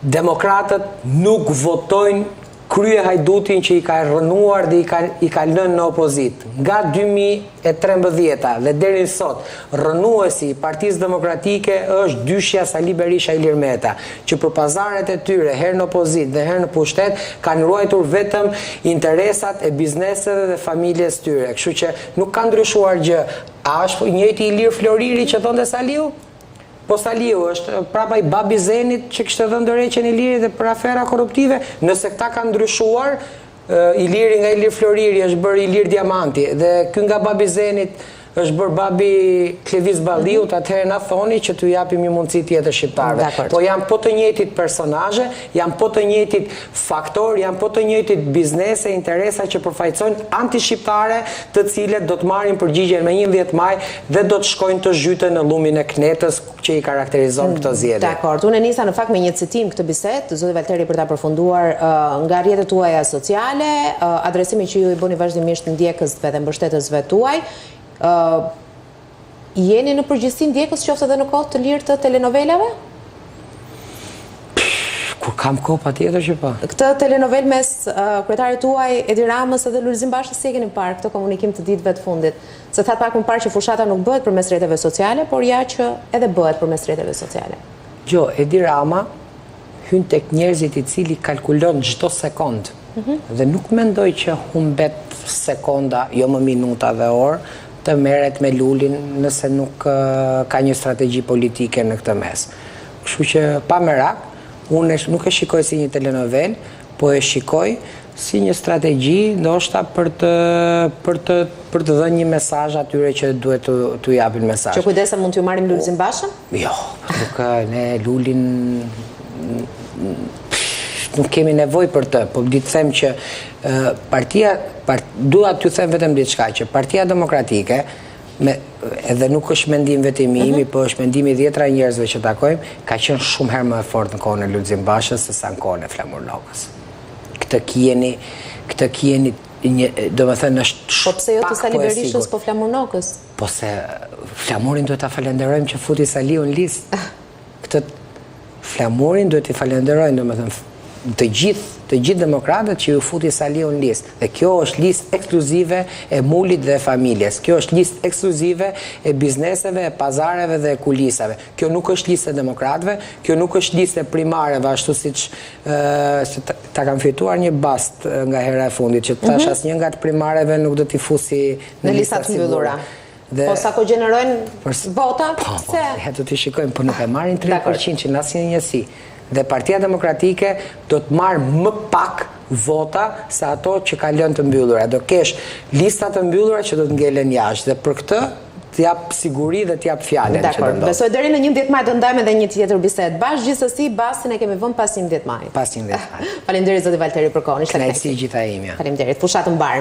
Demokratët nuk votojnë kryehajdutin që i ka rrënuar dhe i ka i ka lënë në opozitë. Nga 2013-a dhe deri në sot, rrënuesi i Partisë Demokratike është dyshja Sali Berisha Ilir Meta, që për pazaret e tyre herë në opozitë dhe herë në pushtet kanë ruajtur vetëm interesat e bizneseve dhe familjes tyre. Kështu që nuk ka ndryshuar gjë. A është i njëjti Ilir Floriri që thonte Saliu? Po Saliu është prapa i Babi Zenit që kishte dhënë dorëheqjen Ilirit dhe për afera korruptive, nëse këta kanë ndryshuar, Iliri nga Ilir Floriri është bërë Ilir Diamanti dhe ky nga Babi Zenit është bërë babi Klevis Balliut, mhm. atëherë na thoni që t'u japim një mundësi tjetër shqiptarëve. Po janë po të njëjtit personazhe, janë po të njëjtit faktorë, janë po të njëjtit biznese, interesa që përfaqësojnë antishqiptare, të cilët do të marrin përgjigjen me 11 maj dhe do të shkojnë të zhyten në llumin e kënetës që i karakterizon këto zgjedhje. Dakord. Unë e nisa në fakt me një citim këtë bisedë, zoti Valteri për ta përfunduar nga rrjetet tuaja sociale, adresimin që ju i bëni vazhdimisht ndjekësve dhe mbështetësve tuaj. Jeni në përgjithësi ndjekës qoftë edhe në kohë të lirë të telenovelave? Kur kam kohë patjetër që po. Këtë telenovelë mes kryetarit tuaj Edi Ramës edhe Lulzim Bashës si e keni parë këtë komunikim të ditëve të fundit? Se thatë pak më parë që fushata nuk bëhet përmes rrjeteve sociale, por ja që edhe bëhet përmes rrjeteve sociale. Jo, Edi Rama hyn tek njerëzit i cili kalkulon çdo sekondë. Mhm. Dhe nuk mendoj që humbet sekonda, jo më minuta dhe orë, të merret me Lulin nëse nuk ka një strategji politike në këtë mes. Kështu që pa merak, unë nuk e shikoj si një telenovelë, po e shikoj si një strategji ndoshta për të për të për të dhënë një mesazh atyre që duhet të t'u japin mesazh. Që kujdes se mund t'ju marrim Lulzim Bashën? Jo, nuk ne Lulin nuk kemi nevojë për të, po di të them që partia part, dua t'ju them vetëm diçka që Partia Demokratike me edhe nuk është mendim vetëm i imi, mm -hmm. po është mendimi i dhjetra njerëzve që takojmë, ka qenë shumë herë më e fortë në kohën e Lulzim Bashës se sa në kohën e Flamur Nokës. Këtë kijeni, këtë kijeni një, domethënë është Po pse jo të Sali po Berishës, po Flamur Nokës? Po se Flamurin duhet ta falenderojmë që futi Saliun në listë. Këtë Flamurin duhet t'i falenderojnë, domethënë të gjithë, të gjithë demokratët që ju futi Saliun në listë. Dhe kjo është listë ekskluzive e Mulit dhe e familjes. Kjo është listë ekskluzive e bizneseve, e pazareve dhe e kulisave. Kjo nuk është listë e demokratëve, kjo nuk është listë e primareve, ashtu siç se ta kam fituar një bast nga hera e fundit, që të thashë mhm. asnjë nga të primareve nuk do t'i fusi në lista të mbyllura. Dhe, po sa ko gjenerojnë vota, po, po, ja do t'i shikojmë, po nuk e marrin 3% që në asnjë njësi. Dhe Partia Demokratike do të marrë më pak vota se ato që ka lënë të mbyllura. Do kesh lista të mbyllura që do të ngelen jashtë. Dhe për këtë të jap siguri dhe të jap fjalën që do ndodhë. Besoj deri në 11 maj do ndajmë edhe një tjetër bisedë. Bashkë gjithsesi bastin e kemi vënë pas 11 majit. Pas 11 majit. Faleminderit zoti Valteri për kohën. Ishte kënaqësi gjitha imja. Faleminderit. Fushatë të mbarë.